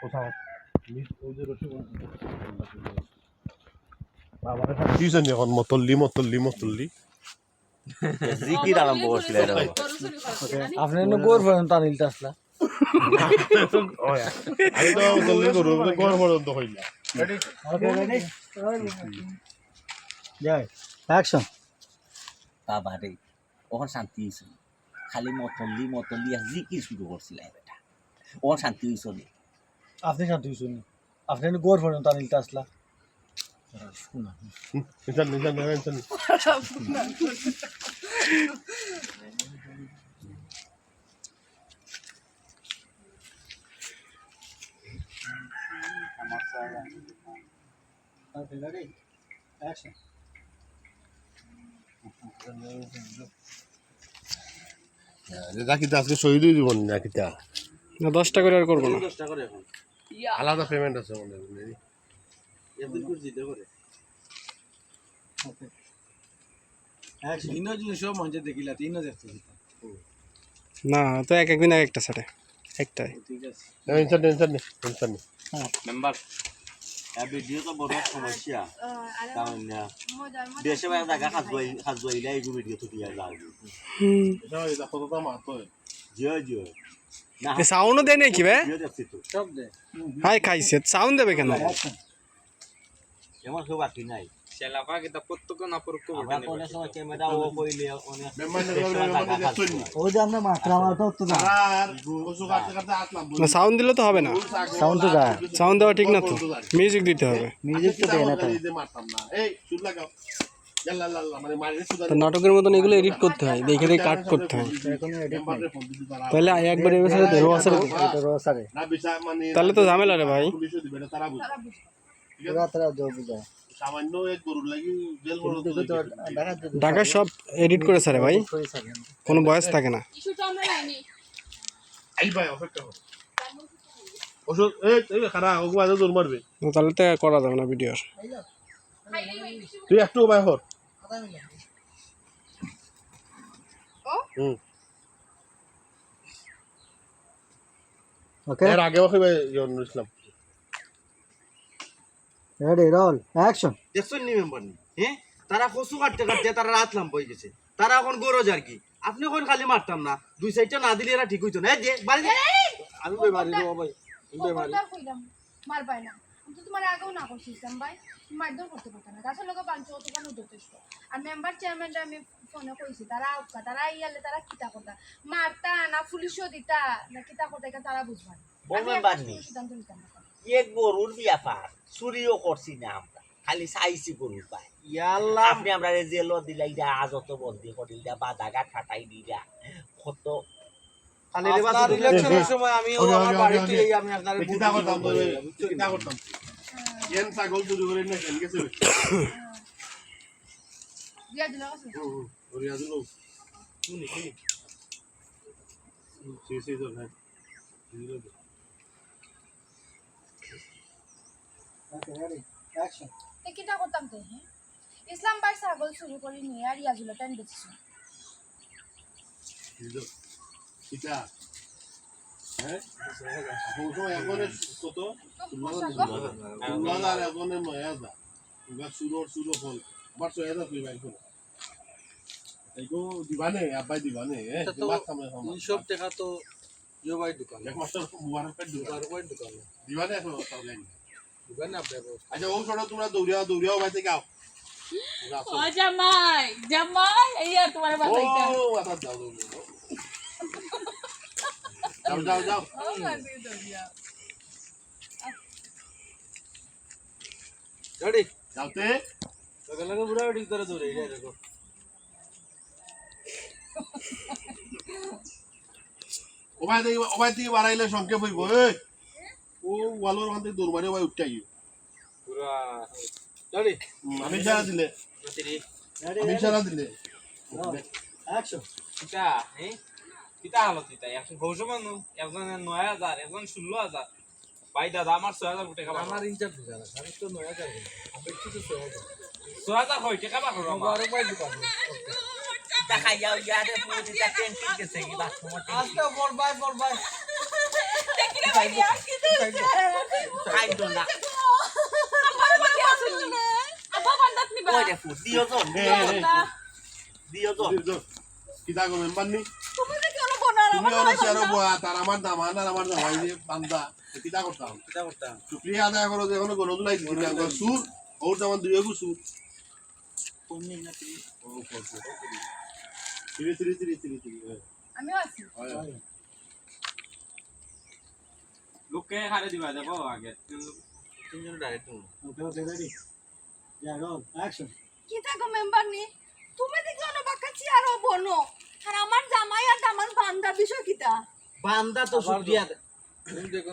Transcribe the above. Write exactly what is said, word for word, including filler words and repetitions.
কোথাও? ওই যে রশি বন্ধ। বাবারে, কি জানি এখন মতল্লি, মতল্লি, মতল্লি। জিকির আরম্ভ করছিল এটা। আপনি এনে গোর পর্যন্ত আনিলতে আসলা। আমি তো মতল্লি করবো, গোর পর্যন্ত হইলা। Okay, ready? যাই, action। বাবা রে, ওখান শান্তি হইছে। খালি মতল্লি, মতল্লি আর জিকির শুরু করছিল বেটা। ওখান শান্তি হইছে নি। আপনি শান্তি হইছেন নি? আপনি এনে গোর পর্যন্ত আনিলতে আসলা। হুম, নিশান, নিশান, নিশান, নিশান। Okay, ready? Action. আরে, রাখি তো আজকে শহীদ হয়ে দিব না, কিতা? না, দশটা করে আর করবো না। দশটা করে এখন। আলাদা payment আছে মনে হয়, বুঝলি? একদিন করে দিতে করে। Okay. Action. ইনো জিনিস সব মঞ্চে দেখিলা, তিনও দেখতে দিতাম। না, তো এক একদিন এক একটা ছাড়ে, একটাই। ঠিক আছে। না, tension নেই, tension নেই, tension নেই। মেম্বার, এই ভিডিও তো বড় সমস্যা। কারণ না, দেশে বাইরে জায়গা কাজ জুয়াই, কাজ জুয়াইলে এই ভিডিও তো দিয়া যায়। হুম। এটা, এটা কতটা মারতো? জিও, জিও। না, এ sound-ও দেয় নাকি বে? জিও দেখছি তো। সব দে। হাই খাইছে, sound দেবে কেন? এমন কেউ বাকি নাই। সেলাফা কিতা প্রত্যক্ষ না পরোক্ষ আমরা ঘটনা তো অনেক ঘটে। সময় ক্যামেরা ও কইলে অনেক মেম্বার বেশি নেতা জায়গা দেখছেন খাস নি? ওই যে আমরা মাত্রা মারতে হতো না। আর পশু কাটতে কাটতে আসলাম। না, sound দিলে তো হবে না। Sound তো যায়। Sound দেওয়া ঠিক না তো। Music দিতে হবে। Music তো দেয় না তো। এই যে মারতাম না। এই, চুপ লাগাও। ইয়াল্লা, ইয়াল্লা, মানে মারিলে সুদা তো নাটকের মতন এগুলো edit করতে হয়, দেখে দেখে cut করতে হয়। এখন edit নাই। তাহলে একবার এর সাথে রোয়াসারে দিতে হয়। এটা রোয়াসারে। না, বিচার মানে তাহলে তো ঝামেলা রে ভাই। পুলিশও দিবে, এটা তারা বুঝবে। তারা বুঝবে। ঠিক আছে? ওরা তারা জোর বুঝায়। সামান্য এক গরুর লাগি জেল কিন্তু বড় দেখো তো দেখা যাচ্ছে। ঢাকা সব edit করে ছাড়ে ভাই, করে ছাড়ে। কোনো voice থাকে না। ইস্যুটা আমরা নেইনি। এই ভাই, অপেক্ষা করো। ওষুধ, এই, এই, খারাপ, ওকে বাজে জোর মারবে। না, তাহলে তো করা যাবে না ভিডিওর। তুই একটু উপায় কর। ও? হুম। Okay. এর আগেও কইবে ইয়ে নুর ইসলাম। Ready, roll, action. দেখছইন নি মেম্বার নি? হ্যাঁ? তারা কচু কাটতে কাটতে তারা রাত লাম্বা হয়ে গেছে। তারা এখন গরজ আর কি। আপনি এখন খালি মারতাম না। দুই সাইডটা না দিলে এরা ঠিক হইতো না। এই যে, বাড়ি দে। এই! আমি বেমারি রে ভাই। আমি বেমারি। খবরদার কইলাম, মারবায় না। আমি তো তোমার আগেও না করছিলাম ভাই। তুমি মারধর করতে পারতা না। গাছের লগে পাঞ্চ অত কেন যথেষ্ট। আর মেম্বার চেয়ারম্যানরা আমি ফোনে কইছি, তারা আউক্কা, তারা ইয়ালে তারা কিতা কথা। মারতা না, পুলিশও দিতা, না কিতা কথা, এটা তারা বুঝবা না। ও আমি মেম্বার এখন নি। কোনো সিদ্ধান্ত নিতাম না। এক গরুর ব্যাপার, চুরিও করছি না আমরা, খালি চাইছি গরুর ভাই। ইয়া আল্লাহ। আপনি আমরারে জেলও দিলাইরা, আজতো বন্দি করিলা, বাদাঘাট ফাটাই দিলা, কত খালি রে বাস আপনার দুই লাখ ইলেকশনের সময় আমি ও ওকে, আমার ওকে, বাড়িতে ওকে। এই আমি আপনারে ভোট কিতা দিব করতাম বলে, তোরে? বুঝছেন? কিতা করতাম? এন ছাগল চুরি করে না, কেন গেছে? দিয়া দিল, আছে। হুম, হুম, ওরে আদুলো। শুনি, শুনি। হুম, সি, সি, তো, হ্যাঁ। Okay, ready, action. তে কিতা করতাম তে, হ্যাঁ? ইসলাম ভাই ছাগল চুরি করি নিয়া আর ইয়াজুলে টাইম বেচছে। কিতা? হ্যাঁ? এখন তো একবারে কত? ষোলো হাজার। ষোলো হাজার, একবারে নয় হাজার। এবার চুরর চুরো ফল। আবার ছয় হাজার তুই বাইর করো। এইগো দিবানে, আব্বাই দিবানে, এ? এটা তো দিবার সামনে আমার। এই সব টাকা তো ইয়ো ভাই দোকান। একমাত্র মুবারক ভাইর দোকান। মুবারক ভাইর দোকান। দিবানে এখন সব লাইন। দিবানে আব্বাই বস। আচ্ছা, ও শোনো, তোমরা দৌড়িয়াও, দৌড়িয়াও, ভাই থেকে আও। ও জামাই, জামাই, এই আর তোমার বাসাইতে। ও, বাতাস দাও, দৌড়িয়াও। যাও, যাও, যাও। ও, বাসাই দৌড়িয়াও। Ready? যাওতে? লগে লগে বুড়া বেটি ধরে ধরে, এই দেখো। ওবায় দেখি, ওবায় দেখি বাড়াইলে সংক্ষেপ হইব, এই। ও ওয়ালর ওখান থেকে দৌড় মারে, ওবায় উঠতে আইও। পুরা। Ready? হুম, আমি ইশারা দিলে। Ready, আমি ready. ইশারা দিলে। Roll. Action. কিতা, হ্যাঁ? কিতা হালত কিতা? একজন হৌস মানু, একজন নয় হাজার, একজন ষোলো হাজার। ভাই দাদা, আমার ছয় হাজার টাকা বাড়াও। আমার ইনচার্জ বুঝা না, আমি তো নয় হাজার বলি। আমি একটু তো ছয় হাজার। ছয় হাজার হয়, টাকা বার করো আমার। আরো ভাই দোকান। তা খাইয়া হইয়া রে, পুরো দিটা টেন্ট ঠিক গেছে, কি বাথরুমে টেন্ট। আস্তে ফোর বাই ফোর বাই। দেখি রে ভাই, আর কি কাইন্দ না। আব্বার বাড়ি আসেনি। আব্বা বান্দাত নিবা। ওই দেখো, দিও তো। এ, এ, এ। দিও তো। দিও তো। কিতা গো মেম্বার নি? তুমি যে কেন বনার তুমি আমার অনো ভাই চেয়ারো বান্দা। বয়া, তার আমার দামান আর আমার জামাই যে বান্দা। কিতা করতাম? কিতা করতাম? শুক্রিয়া আদায় করো যে এখনো গণধুলাই দিছি না। সুর, ওর দামান দুই এগু সুর। কোন নেই না তুমি? ও, কোন সুর? তিরি, তিরি, তিরি, তিরি, তিরি, হ্যাঁ। আমিও আছি। হয়, হয়। লোককে হারে দিবা দেখো আগে। তিনজন ডাইরেক্ট তুমি। ওকে, ওকে, রেডি। যা, রোল, অ্যাকশন। কিতা গো মেম্বার নি? তুমি দেখি অনো বাক্কা চেয়ারো বনো। আর আমার জামাই আর দামান বান্দা বিষয় কিতা? বান্দা তো আবার শুক্রিয়া। তুমি দেখো